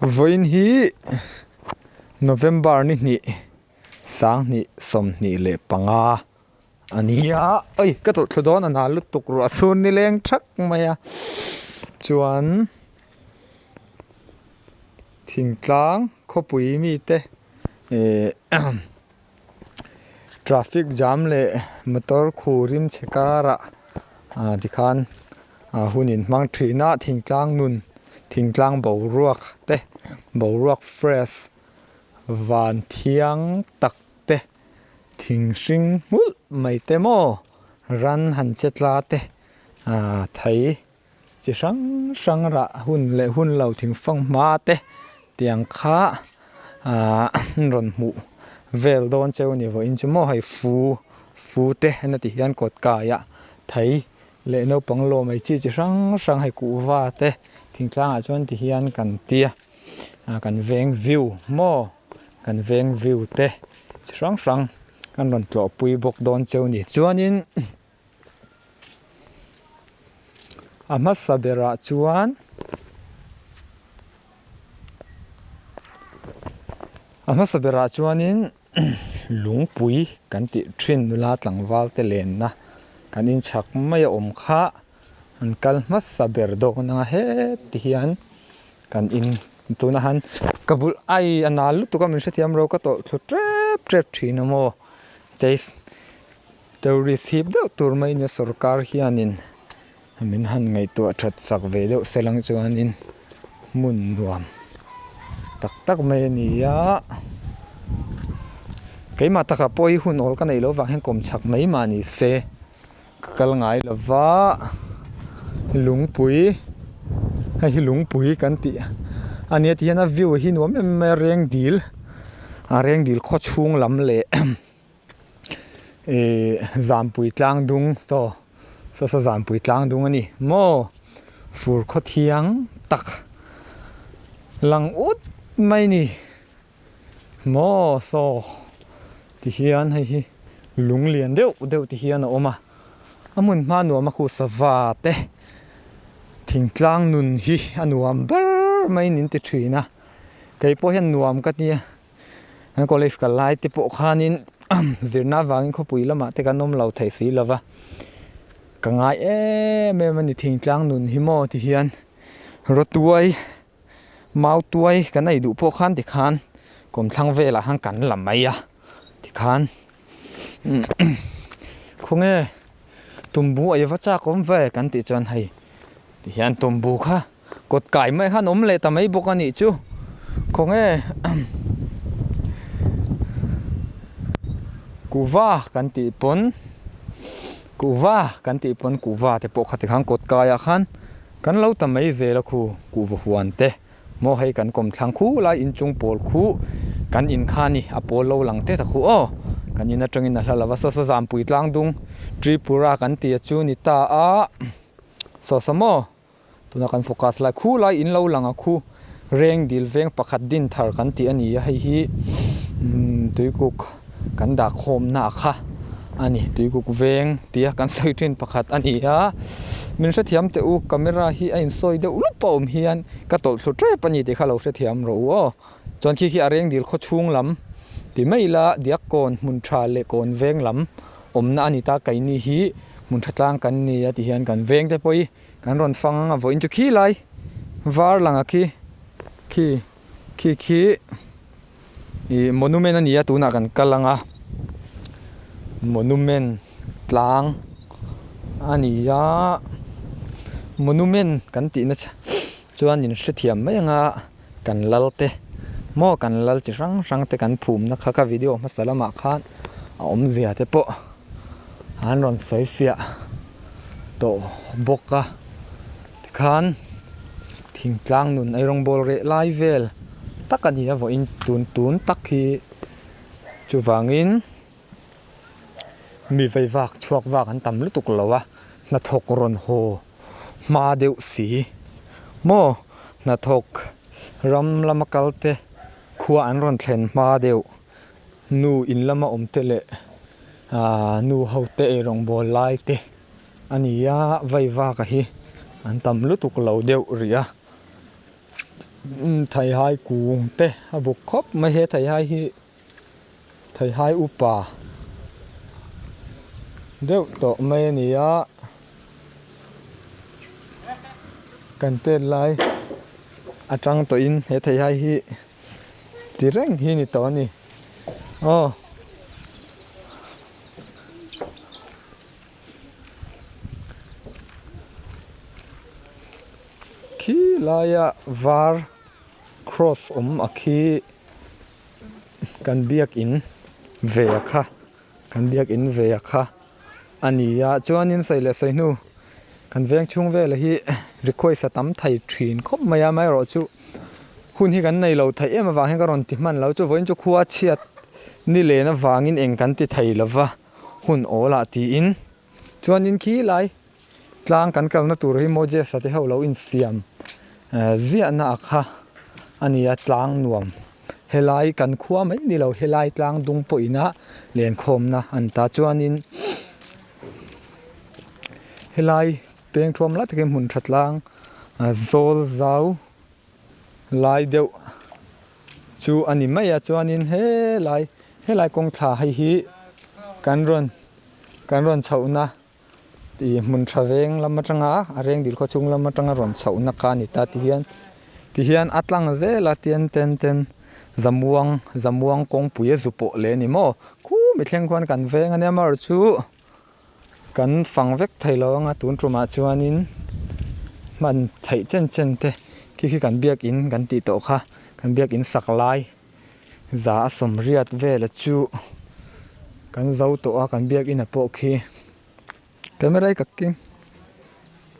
Vawiin hi November ni hnih 2025 a ni a, oi ka tawlh thlu dawn a na lutuk ruah chhun ni leng thak mai a chuan thingtlang khawpui mite eh Traffic jam leh motor khu rim chhe karah ah tikhan ah hun in hmang thin a thingtlang nun thingtlang boruak te boruak fresh van thiang tak te thing hring hmulh mai te maw ran han che tla te ah thei chi hrang hrang rah hun leh hun lo thingfang hma te tiang kha ahh rawn hmuh vel dawn cheu a ni vawiin chu maw hei fu fu te na ti hian kawt kaiah thei leh naupang lawm ei chi chi hrang hrang hei kuhva te thingtlangah chuan ti hian kan tia ah kan veng view maw kan veng view te chi hrang hrang kan rawn tlawhpui bawk dawn cheu a ni chuanin. A hmasa berah chuan a hmasa berah chuanin lungpui kan tih thin nula tlangval te lenna kan inchhak mai a awm kha an kal hmasa ber dawn anga heti hian kan in tunah han ka bul ai a nal lutuk a min hrethiam ro ka tawlh thlu tep tep thin a maw taste. Tourist hip deuh tur mai nia sorkar hianin min han ngaihtuah that sak ve deuh se lang chuanin hmun nuam tak tak mai a ni a keimah takah pawh hi hun awl ka neih loh vang hian kawm chak mai mah ni se ka kal ngai lo va lungpui hei hi lungpui kan tih a nia ti hian a view hi nuam em em mai a reng dil a reng dil khaw chhung lam leh. Ihh Zampui tlang dung saw saw saw Zampui tlang dung a ni maw fur khaw thiang tak lang ut mai ni maw saw ti hian hei hi lung lian deuh deuh ti hian a awm a a hmun hma nuam a khu sava te thingtlang nun hi a nuam ber mai nin ti thin a keipawh hian nuam ka tia. Kan college kal lai te pawh khanin zirna avangin khawpui lamah te kan awm lo thei si lo va, ka ngai em em a ni thingtlang nun hi maw ti hian rawtuai mautuai kan ei duh pawh khan tikhan kawmthlang velah khan kan la mai a tikhan khawnge tumbu a i va chak awm ve kan tih chuan hei tihian tumbu kha. Kawt kai mai khan awm leh ta mai bawk a nih chu. Khawnge kuhva kan tih pawn kuhva kan tih pawn kuhva te pawh khati khan kawt kaiah khan kan lo ta mai zel a khu kuhva huan te maw hei kan kawmthlang khu lai inchung pawl khu kan in kha a ni a pawl lo lang teh ta khu aw kan in atangin a hla lo va saw saw Zampui tlang dung Tripura kan tih a chu ni ta a saw saw maw. Tuna kan focus lai khu lai in lo lang a khu reng dil veng pakhat din thar kan tih a ni a hei hi umm tuikuk kan dah khawm na kha a ni tuikuk veng tia kan sawi thin pakhat a ni a min hrethiam teh u camera hi a insawi deuh lup a awm hian ka tawlh thlu tep a ni tih kha lo hrethiam rawh u aw chuan khi khi a reng dil khaw chhung lam ti mai ila diakkawn hmun tha leh kawn veng lam awmna a ni ta keini hi hmun tha tlang kan ni a ti hian kan veng te pawh hi. Kan rawn fang ang a vawiin chu khi lai var langah khi khi khi khi ih monument a ni a tunah kan kal ang a monument tlang a ni a monument kan tih na chuan in hrethiam mai ang a kan lal te maw kan lal chi hrang hrang te kan phum na kha ka video hmasa lamah khan a awmzia te pawh an rawn sawi fiah tawh bawk a tikhan thingtlang nun ei rawngbawl reh lai vel tak a ni a vawiin tun tun tak hi chuvangin mi vei vak chhuak vak an tam lutuk lo a hnathawk rawn haw hma deuh si maw hnathawk ram lama kal te khua an rawn thlen hma deuh. Nu in lama awm te leh aaa nu ho te eirawngbawl lai te a ni a vai vak a hi an tam lutuk lo deuh rih a. Theihai kung te a buk khawp mai he theihai hi theihai upa deuh tawh mai a ni a kan tet lai atang tawhin he theihai hi ti reng hi a ni tawh a ni aw. Khi laia var cross awm a khi kan biakin ve a kha kan biakin ve a kha a ni a chuanin sawi leh sawi hnu kan veng chhung vela hi request a tam thei thin khawp mai a amaherawhchu hun hi kan nei lo theih em avang hian ka rawn ti hman lo chu vawiin chu khua chhiat ni len avangin eng kan ti thei lova hun awl ah tiin chuanin khi lai. Tlang kan kalna tur hi Moses-a te ho lo infiam ziahna a kha a ni a, tlang nuam helai kan khua mai ni lo helai tlang dung pawhina lenkhawmna an ta chuanin helai peng thuam lai takin hmun tha tlang zawl zau lai deuh chu a ni mai a chuanin helai helai kawng thla hei hi kan rawn kan rawn chhohna. Tih hmun tha veng lam atanga a reng dil khaw chhung lam atanga rawn chhoh na kha a ni ta ti hian ti hian a tlang zel a tian ten ten zamuang zamuang kawngpui a zu pawh leh a ni maw khumi thleng khuan kan veng ania amaherawh chu kan fang vek thei lo anga tun tumah chuanin hman theih chen chen te khi khi kan biakin kan tih tawh kha kan biakin sak lai. Za a sawmriat vela chu kan zo tawh a kan biakina pawh khi camera hi ka keng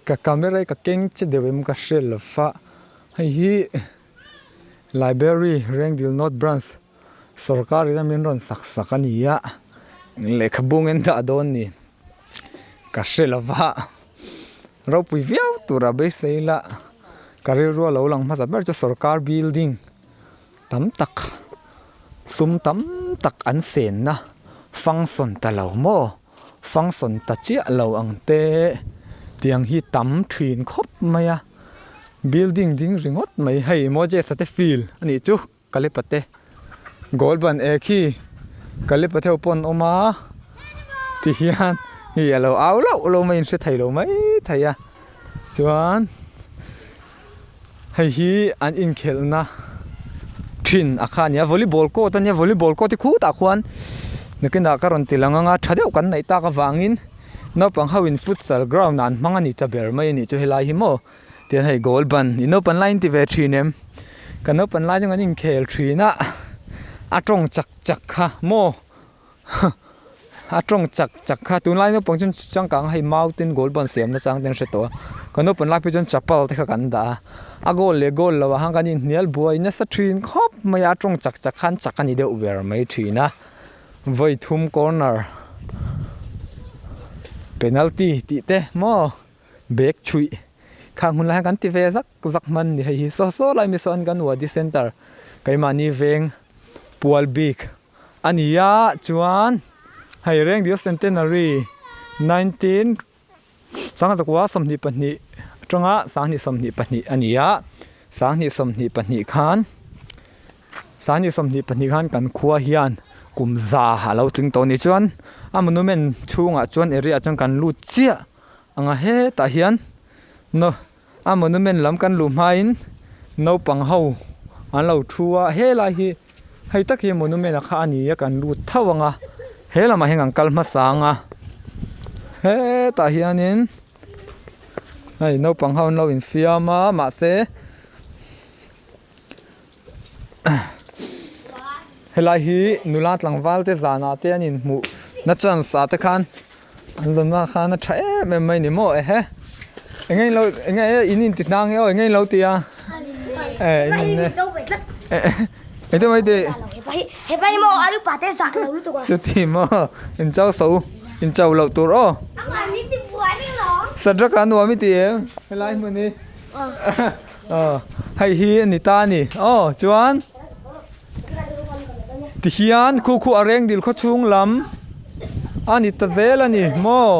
ka camera hi ka keng che deuh em ka hre lo va hei hi library Rengdil North Branch sawrkar in a min rawn sak sak a ni a lehkhabu nge an dah dawn ni ka hre lo va ropui viau tura beisei la ka rilru a lo lang hmasa ber chu sawrkar building. Tam tak, sum tam tak an senna function ta lo maw? Function ta chiah lo ang te tiang hi tam thin khawp mai a, building ding ringawt mai hei Moses-a te field a nih chu Kalipa te goal ban e khi Kalipa theuh pawh an awm a tihian hei a lo au loh loh mai in hre thei lo mai thei a chuan. Hei hi an inkhelhna thin a kha a ni a volleyball court a nia volleyball court hi khutah khuan nakinah ka rawn ti lang ang a tha deuh kan neih tak avangin naupang ho in futsal ground ah an hmang a ni ta ber mai a nih chu helai hi maw tihian hei goal ban i naupan lai in ti ve thin em kan naupan lai chuan kan inkhel thin a a tawng chak chak kha maw. A tawng chak chak kha tunlai naupang chuan changkang hei mau ten goal ban siam nachang te an hre tawh a kan naupang lai phei chuan chapal te kha kan dah a a goal leh goal loh ah khan kan inhnial buai nasa thin khawp mai a a tawng chak chak khan chak a ni deuh ber mai thin a vawi thum corner penalty tih te maw bag chhuih khang hun lai khan kan ti ve zak zak hman a ni hei hi saw saw lai mi sawn kan wadi center keimahni veng pual bik. A ni a chuan hei Rengdil Centenary 19 sangzakua 22 atanga 22 a ni a 22 khan 22 khan kan khua hian kum za a lo tling tawh a ni chuan a monument chhungah chuan area ah chuan kan lut chiah ang a hetah hian A monument lam kan luh hmain naupang ho an lo thu a helai hi hei tak hi monument a kha a ni a kan lut tho ang a he lamah hian kan kal hmasa ang a hetah hianin hei naupang ho an lo infiam a mahse helai hi nula tlangval te zanah te an inhmuh na chance ah te khan an zawn ah khan a tha em em mai a ni maw ehe eng nge eng nge in inti hnang nge aw eng nge in lo ti a eh in in engtin mai tih chuti maw in chau so in chau loh tur aw sadraka nuam i ti em helai hmun hi. Aw hei hi a ni ta a ni aw chuan tihian khu khu a reng dil khaw chhung lam a ni ta zel a ni maw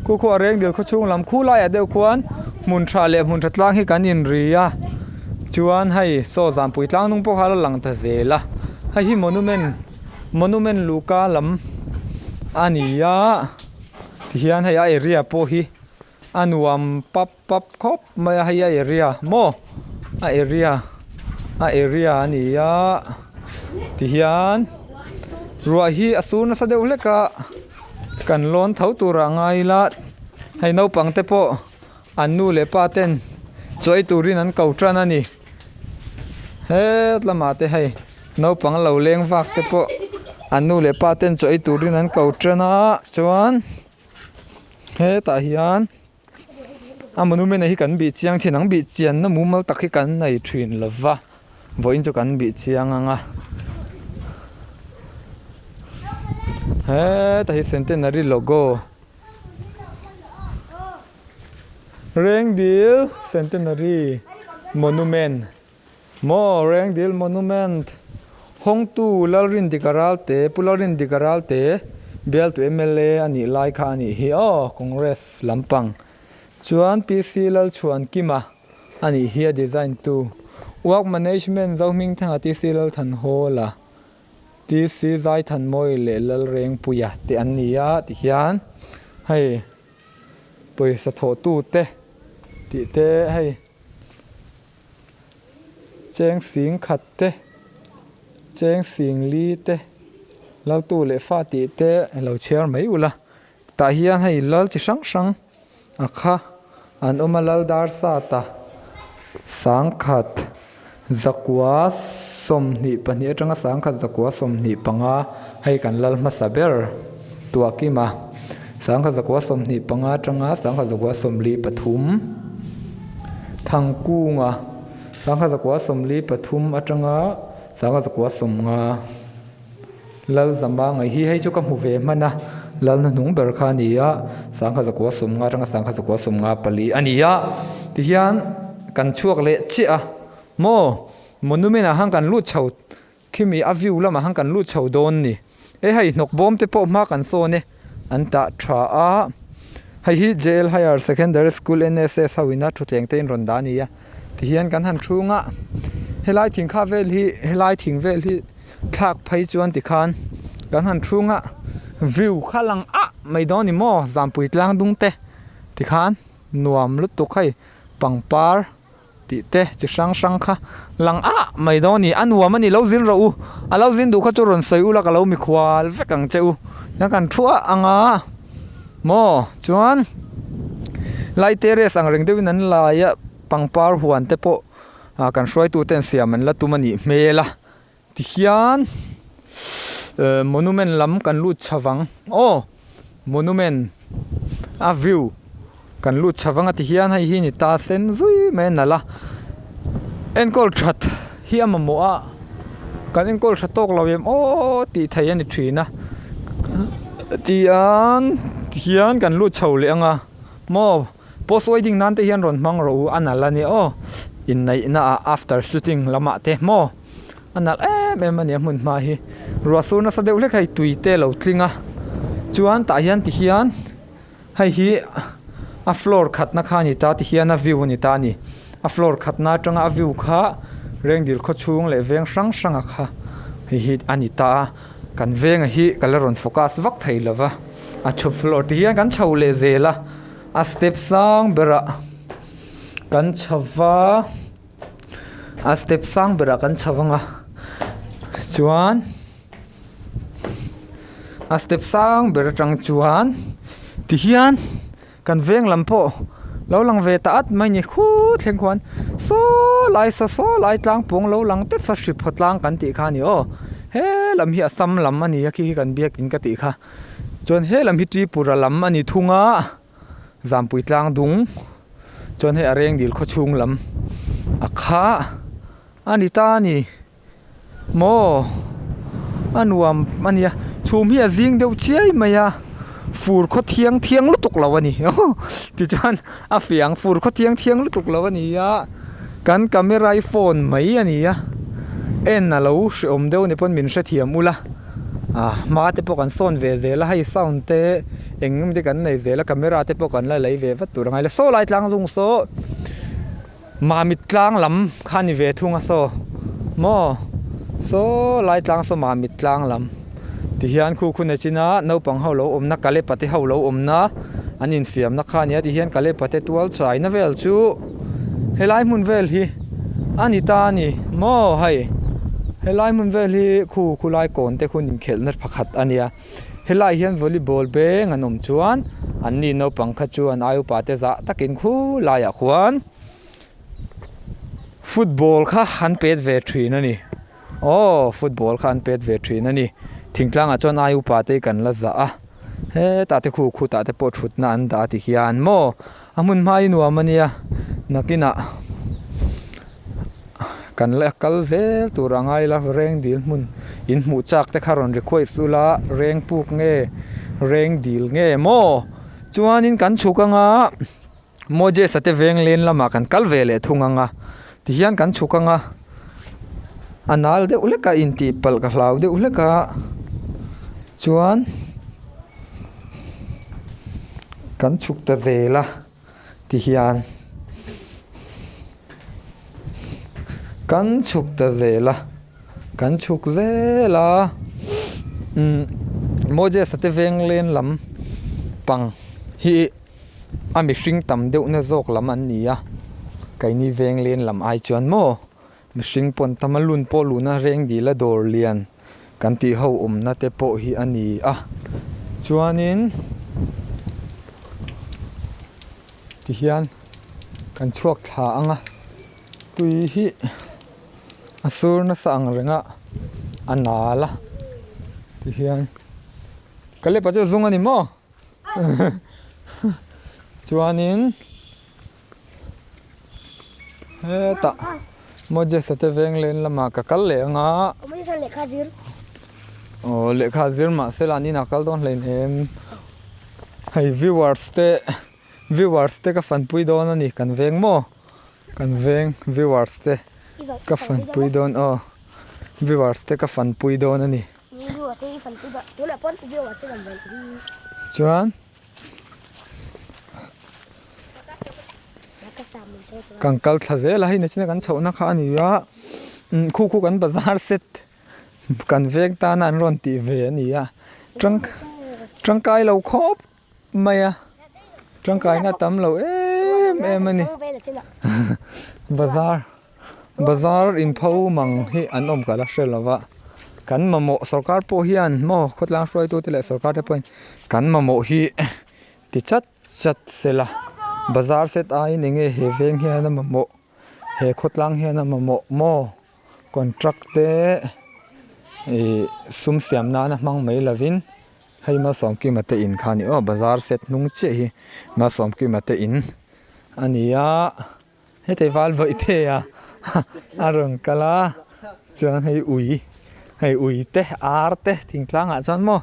khu khu a reng dil khaw chhung lam khu laiah deuh khuan hmun tha leh hmun tha tlang hi kan inri a. Chuan hei saw Zanpui tlang hnung pawh kha a la lang ta zel a, hei hi monument monument luhka lam a ni a tihian hei a area pawh hi a nuam pap pap khawp mai a hei a area maw a area a area a ni a tihian ruah hi a sur nasa deuh hlek a kan lawn tho turah ngai ila hei naupang te pawh. An nu leh pa ten chaw ei turin an ko tan a ni. Het lamah te hei naupang lo leng vak te pawh an nu leh pa ten chaw ei turin an ko tan a chuan hetah hian a monument hi kan bih chiang thin ang bih chianna mumal tak hi kan nei thin lo va vawiin chu kan bih chiang ang a hetah hi centenary logo. Rengdil Centenary Monument maw Rengdil Monument hawngtu Lalrindika Ralte Pu Lalrindika Ralte bialtu mla a nih lai kha a nih hi aw Congress lampang chuan PC Lalchhuankima a nih hi a design tu Work Management Zohmingthanga TC Lalthanhawla. TC Zaithanmawi leh Lalrengpuia te an ni a tihian hei pawisa thawhtu te tih te hei cheng sing khat te cheng sing li te laltu leh fa tih te lo chhiar mai ula tah hian hei lal chi hrang hrang A kha an awm a lal dar sat a, sangkhat zakua 22 atanga sangkhat zakua 25 hei kan lal hmasa ber tuahkim a, sangkhat zakua 25 atanga sangkhat zakua 43 thangkunga sangkhat zakua 43 atanga sangkhat zakua 50. Lalzama ngaih hi hei chu ka hmu ve hman a, Lalna hnung ber kha a ni a, sangha zakua 50 atanga sangha zakua 54 a ni a, tihian kan chhuak leh chiah a, maw monument ah khan kan lut chho khimi a view lamah khan kan lut chho dawn ni, e hei hnawk bawm te pawh hma kan sawn e an tah tha a, hei hi JL Higher Secondary School NSS ho ina thutthleng te in rawn dah a ni a, tihian kan han chhung a, helai thing kha vel hi helai thing vel hi. Thlak phei chuan tikhan kan han thung a, view kha lang ah mai dawn ni maw Zampui tlang dung te tikhan nuam lutuk hei pangpar tih te chi hrang hrang kha lang ah mai dawn ni a nuam a ni lo zin rawh u a lo zin duh kha chu rawn sawi ula ka lo mikhual vek ang che u hian kan thuah ang a maw chuan lai terrace ang reng deuhin an lai a pangpar huan te pawh ah kan hruaituten siam an la tum a nih hmel a. Tihian monument lam kan lut chho vang aw monument a view kan lut chho vang a tihian hei hi ni ta sen zui mai a nalh a enkawl that hi a mamawh a kan enkawl tha tawk lo em aw tih theih a ni thin a tihian tihian kan lut chho leh ang a maw. Post wedding nan te hian rawn hmang rawh u a nalh a nia aw inneihna ah after shooting lamah te maw a nalh em em a nia hmun hma hi ruah sur nasa deuh hlek hei tui te lo tling a chuan tah hian ti hian hei hi a floor khatna kha a ni ta ti hian a view a ni ta a ni a floor khatna atanga a view kha rengdil khaw chhung leh veng hrang hrang a kha hei hi a ni ta a kan venga hi ka la rawn focus vak thei lova a chhup floor ti hian kan chho leh zel a. A step sang berah kan chho va a step sang berah kan chho ang a chuan a step sang ber atang chuan tihian kan veng lam pawh lo lang ve ta at mai a ni khut thleng khuan saw lai saw saw lai tlang pawng lo lang tep saw hrip haw tlang kan tih kha a ni aw he lam hi a sam lam a ni a khi khi kan biakin ka tih kha. Chuan he lam hi Tripura lam a ni thung a, Zampui tlang dung chuan hei a reng dil khaw chhung lam a kha a ni ta a ni maw a nuam a nia chhum hi a zing deuh chiai mai a fur khaw thiang thiang lutuk lo a ni tichuan a fiang fur khaw thiang thiang lutuk lo a ni a kan camera hi phone mai a ni a en a lo hreawm deuh a ni pawn min hrethiam ula. Ah hma te pawh kan sawn ve zel a hei sound te eng emaw te kan nei zel a camera te pawh kan la lei ve vat tur a ngai lo saw lai tlang zung saw Mamit tlang lam kha a ni ve thung a saw maw saw lai tlang saw Mamit tlang lam tihian khu khun a chin a naupang ho lo awmna kale pate ho lo awmna an infiamna kha a nia tihian kale pate tual chaina vel chu helai hmun vel hi a ni ta a ni maw hei helai hmun vel hi khu khulai kawn te khun inkhelhna pakhat a nia. Helaiah hian volleyball beng an awm chuan anni naupang kha chuan ai upa te zah takin khulaiah khuan football kha an pet ve thin a ni aw football kha an pet ve thin a ni thingtlangah chuan ai upa te kan la zah a hetah te khu khutah te pawh thutna an dah ti hian maw a hmun hma hi nuam a nia nakinah Kan la kal zel tur a ngai la reng dil hmun in hmuh chak te kha rawn request ula reng puk nge reng dil nge maw chuanin kan chhuk anga Moses a te veng len lamah kan kal ve leh thung anga tihian kan chhuk anga a nal deuh hlek a intih palh ka hlau deuh hlek a chuan kan chhuk ta zel a. Ti hian kan chhuk ta zel a kan chhuk zel a umm Moses a te veng len lam pang hi a mihring tam deuh na zawk lam an ni a keini veng len lam ai chuan maw mihring pawn tam a lun pawh luhna reng dil a dawr lian. Kan tih ho awmna te pawh hi a ni a, chuanin tihian kan chhuak thla ang a, tui hi a sur nasa ang reng a, a nal a tihian ka lepa chu a zung a ni maw chuanin. Hetah Moses-a te veng len lamah ka kal leh ang a. Aw lehkha zir mahse lah an inah kal dawn hlein em. Hei viewers te viewers te ka fanpui dawn a ni kan veng maw kan veng viewers te ka fanpui dawn aw viewers te ka fanpui dawn a ni. Chuan. Kan kal thla zel a hei nachina kan chhohna kha a ni a khu khu kan bazar set kan veng tana an rawn tih ve a ni a tang tangkai lo khawp mai a tangkaina tam lo em em a ni bazar bazar inpho mang hi an awm ka la hre lo va kan mamawh sorkar pawh hian maw khawtlang hruaitute leh sorkar te pawhin kan mamawh hi ti chat chat sela bazar set aiin eng nge he veng hian a mamawh he khawtlang hian a mamawh maw contract te ih sum siam nana hmang mai lovin hei Malsawmkima te in kha a ni aw bazar set hnung chiah hi Malsawmkima te in a ni a. Hetei val vawih the a a rawn kal a chuan hei ui hei ui te ar te thingtlang ah chuan maw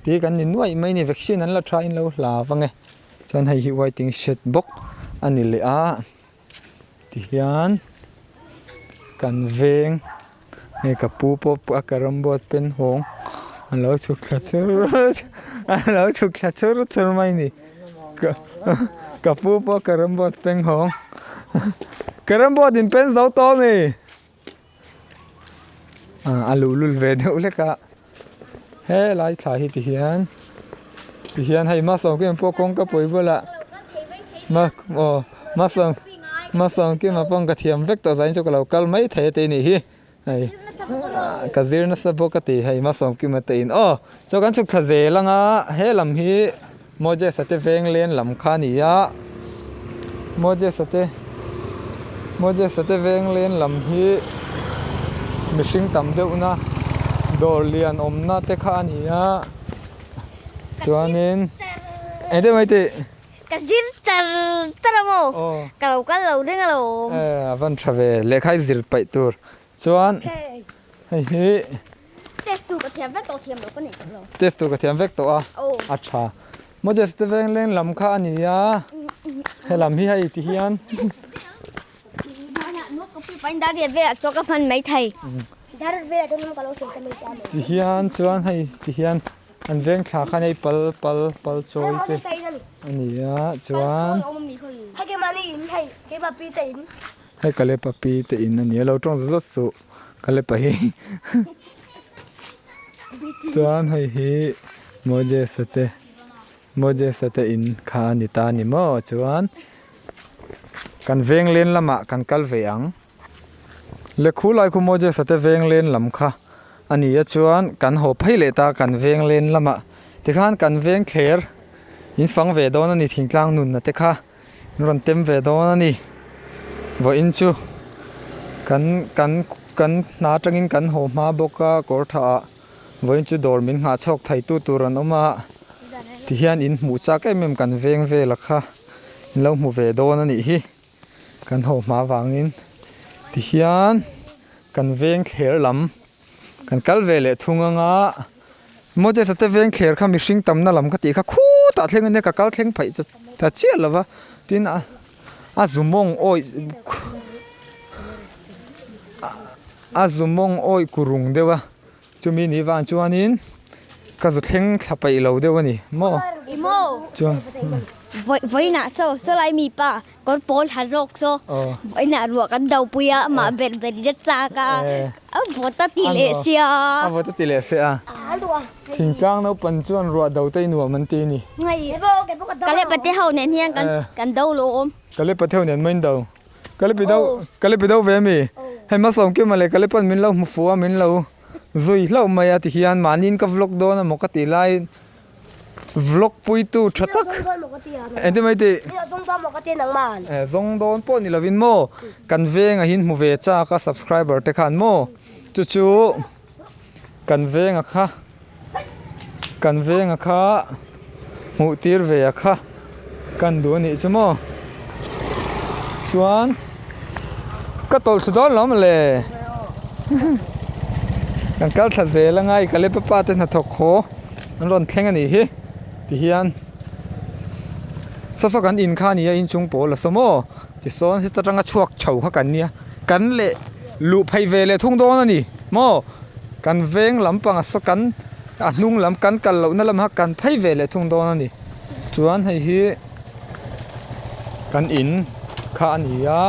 tih kan ni nuaih mai a ni vaccine an la tha in lo hla vang e chuan hei hi waiting shed bawk a ni leh a tihian kan veng hei ka pu pawh a carrom board pen hawng a lo chhuk thla chur a lo chhuk thla chur chur mai a ni ka pu pawh carrom board pen hawng carrom board in pen zo tawh ami a luhlul ve deuh hlek a helai thla hi ti hian ti hian hei hmasawm pawh kawngka pui bulah aw hmasawm. Hmasawm kima pawh ka thiam vek tawh zain chu ka lo kal mai thei a tih nih hi hei ka zir nasa bawk a ti hei hmasawm kima te in aw chuan kan chhuk thla zel anga he lam hi Moses a te veng len lam kha a ni a Moses a te Moses a te veng len lam hi mihring tam deuh na dawr lian awmna te kha a ni a chuanin engtin mai tih. Ka zir char char a maw? Ka lo kal lo reng alawm. Eh, a van tha ve. Lehkha i zir paih tur. Chuan hei hi Test tu ka thiam vek tawh thiam lo ka nei tawh lo. Test tu ka thiam vek tawh a. A tha. Moses te veng leng lam kha a ni a. He lam hi hei ti hian. Ti hian chuan hei ti hian An veng thla khan hei pal pal pal chawi te a ni a chuan Hei Kalepa pi te in a ni a, lo tawng zawt zawt suh Kalepa hi. Chuan hei hi Moses-a te Moses-a te in kha a ni ta a ni maw? Chuan kan veng len lamah kan kal ve ang. Le khulai khu Moses-a te veng len lam kha a ni a chuan kan haw phei leh ta kan veng len lamah tikhan kan veng thler in fang ve dawn a ni thingtlang nunna te kha in rawn tem ve dawn a ni vawiin chu kan kan kan hna atangin kan haw hma bawk a kawr tha ah vawiin chu dawr min nghah chhawk thei tu tur an awm a tihian in hmuh chak em em kan veng vel a kha in lo hmu ve dawn a nih hi. Kan haw hma vangin tihian kan veng thler lam kan kal ve leh thung anga Moses-a te veng thler kha mihring tamna lam ka tih kha khutah thleng ania ka kal thleng phaih ta chiah lo va tin a a zu mawng awih a zu mawng awih kurung deuh a. Chumi ni vang chuanin ka zu thleng thla peih lo deuh a ni maw? Chuan Vawiinah saw saw lai mi pa kawr pawl tha zawk saw vawiinah ruah kan do pui a amah ber ber in a chak a a vawt a ti leh sia a vawt a ti leh sia thingtlang naupang chuan ruah do te nuam an ti a ni Kalepa te ho nen hian kan do lo awm Kalepa te ho nen main do Kalipido Kalipido ve mi hei hmasawm kim mawle Kalipan min lo hmu fuh a min lo zui hlauh mai a tihian mahniin ka vlog dawn emaw ka tih laiin vlog puitu tha tak engtin mai tih eh zawng dawn pawh ni lovin maw kan vengah hian hmu ve chak a subscriber te khan maw chu chu kan venga kha kan venga kha hmuh tir ve a kha kan duh a nih chu maw chuan ka tawlh thlu dawn lo mawle kan kal thla zel anga i kale papa te hnathawk haw an rawn thleng a nih hi tihian saw saw kan in kha a ni a inchung pawl a saw maw tisawn heta tanga chhuak chho kha kan nia kan leh luh phei ve leh thung dawn a ni maw kan veng lampang a saw kan a hnung lam kan kal lohna lamah kan phei ve leh thung dawn a ni chuan hei hi kan in kha a ni a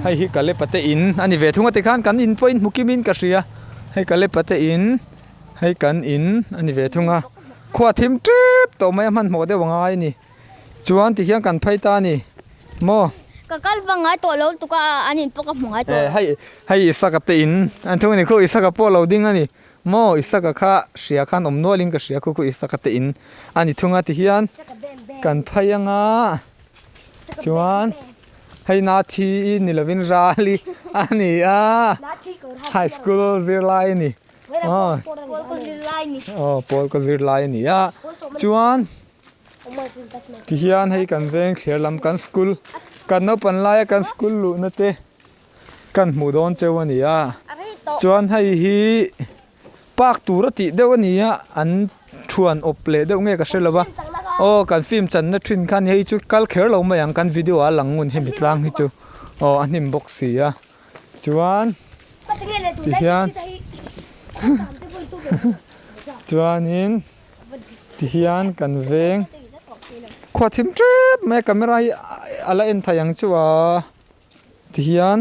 hei hi kalepa te in a ni ve thung a tikhan kan in pawhin hmu kim in ka hria hei kalepa te in hei kan in a ni ve thung a khua thim tep tawh mai a hmanhmawh deuh a ngai a ni. Chuan ti hian kan phei ta a ni maw? Ka kal va ngai tawh lo lutuk a, an in pawh ka hmu ngai tawh lo. Hei hei Isaka te in an thung a ni khu, Isaka pawh lo ding a ni maw? Isaka kha hria khan awm nual in ka hria khu khu Isaka te in a ni thung a ti hian kan phei anga chuan hei Nathi i ni lovin Rali a ni a, high school zirlai a ni. Aw pawl ka zirlai a ni a chuan. Tihian hei kan veng thler lam kan school kan naupan laia kan school luhna te kan hmuh dawn cheu a ni a chuan hei hi park tur a tih deuh a ni a an thuan awp leh deuh nge ka hre lo va aw kan film channa thin kha a ni hei chu kal kher lo mai ang kan video ah a lang ngun hemi tlang hi chu aw a hnim bawk si a chuan tihian chuanin. Tihian kan veng khua thim tep mai a camera hi a la en thei ang chu a tihian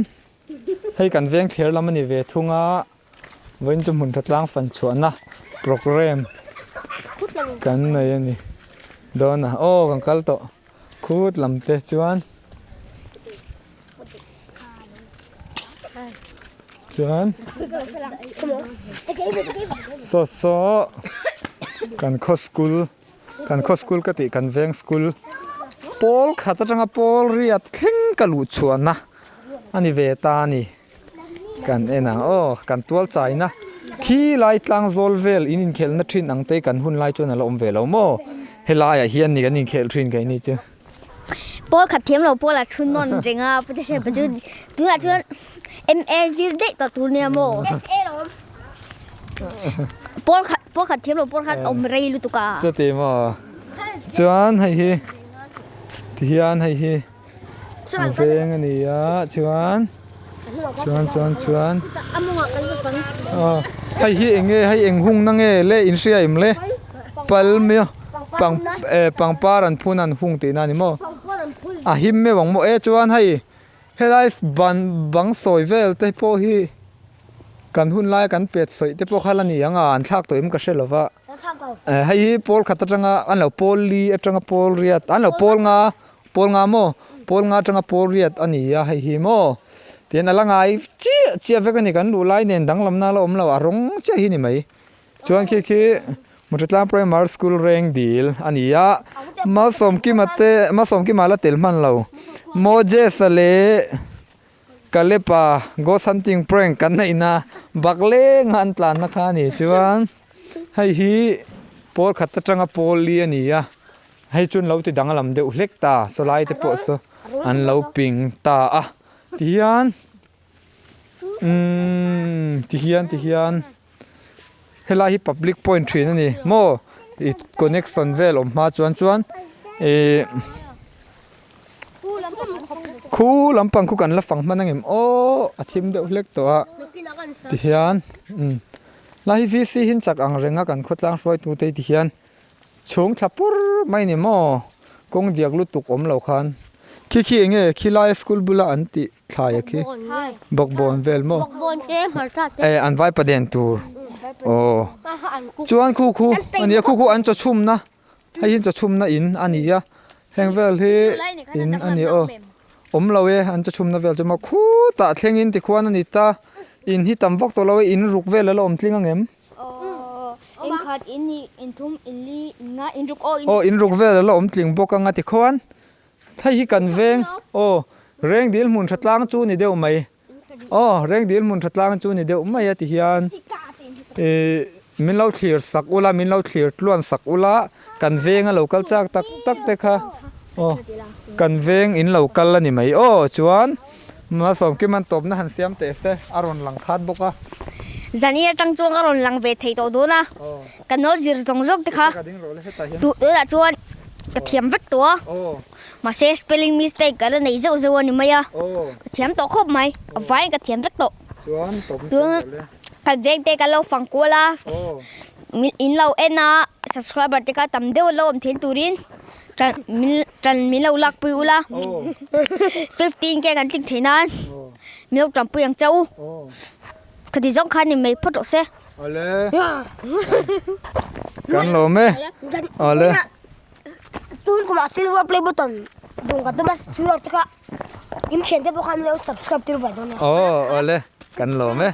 hei kan veng thler lam a ni ve thung a vawiin chu hmun tha tlang fan chhuahna programme kan nei a ni dawn a aw kan kal tawh khut lam te chuan chuan saw saw kan khaw school kan khaw school ka tih kan veng school pawl khat atanga pawl riat thleng ka luh chhuahna a ni ve ta a ni kan en ang aw kan tual chaina khi lai tlang zawl vel in inkhelhna thin ang te kan hun lai chuan a la awm ve lo maw helaiah hian ni kan inkhelh thin keini chu. Pawl khat thiam lo pawl a thu nawn reng a pute se pa chu tunah chuan MA zir daih tawh tur nia maw pawl khat pawl khat thiam lo pawl khan awm rei lutuk a chuti maw chuan hei hi tihian hei hi veng a ni a chuan chuan chuan chuan hei hi eng nge hei eng hung na nge le in hria em le pal mai a pang eh pangpar an phun an hung tihna a ni maw a him meuh ang maw e chuan hei. Helai ban bang sawi vel te pawh hi kan hun laia kan pet sawi te pawh kha la ni ang a, an thlak tawh em ka hre lo va. Hei hi pawl khat atanga an lo pawl li atanga pawl riat an lo pawl nga pawl nga maw pawl nga atanga pawl riat a ni a hei hi maw tihian a la ngai chiah chiah vek a ni kan luh lai nen danglamna a la awm lo a rawng chiah hi a ni mai. Chuan khi khi Mutlatlang Primary School reng dil a ni a, Malsawmkima te Malsawmkima la tel hman lo. Moses-a leh Caleb-a ghost hunting prank kan neihna bak lenga an tlanna kha a ni. Chuan hei hi pawl khat atanga pawl li a ni a, hei chu an lo ti danglam deuh hlek ta, sawlai te pawh saw an lo ping ta a. Tihian umm tihian tihian. Helai hi public point thin a ni maw ih connection vel awm hma chuan chuan ihh khu lampang khu kan la fang hman angem aww a thim deuh hlek tawh a tihian umm lai hi v c hi an chak ang reng a kan khawtlang hruaitu te hi tihian chhung thla pur mai a ni maw kawng diak lutuk awm lo khan khi khi eng nge khilai school bula an tih. Thlai a khi bawkbawn vel maw eh an vaipa den tur aw chuan khu khu a nia khu khu an chaw chhumna hei hi chaw chhumna in a ni a heng vel hi in a ni aw awm lo e an chaw chhumna vel chu maw khutah thlengin tikhuan a ni ta in hi tam vak tawh lo e in ruk vel a la awm tling ang em. Aw in ruk vel a la awm tling bawk ang a tikhuan. Hei hi kan veng aw reng dil hmun tha tlang chu ni deuh mai aw reng dil hmun tha tlang chu ni deuh mai a ti hian ihh min lo thlir sak ula min lo thlir tluan sak ula kan veng a lo kal chak tak tak te kha aw kan veng in lo kal a ni mai aw chuan Malsawmkim an tawpna han siam teh se a rawn lang khat bawk a. Zani atang chuan ka rawn lang ve thei tawh dawn a ka note zir zawng zawng te kha tunah chuan ka thiam vek tawh a mahse spelling mistake ka la nei zeuh zeuh a ni mai a ka thiam tawh khawp mai a vaiin ka thiam vek tawh chuan kan veng te kan lo fang kual a in lo en a subscriber te kha tam deuh an lo awm theih turin. Tan min lo lak pui ula 15k kan tling thei nan min lo tanpui ang che u khati zawng khan ni mai phawt rawh se. Awle kan lawm e awle. Tun kumah silver play button dawng ka tum a silver te kha in thiante pawh khan min lo subscribe tir ve dawn nia. Aw awle kan lawm e.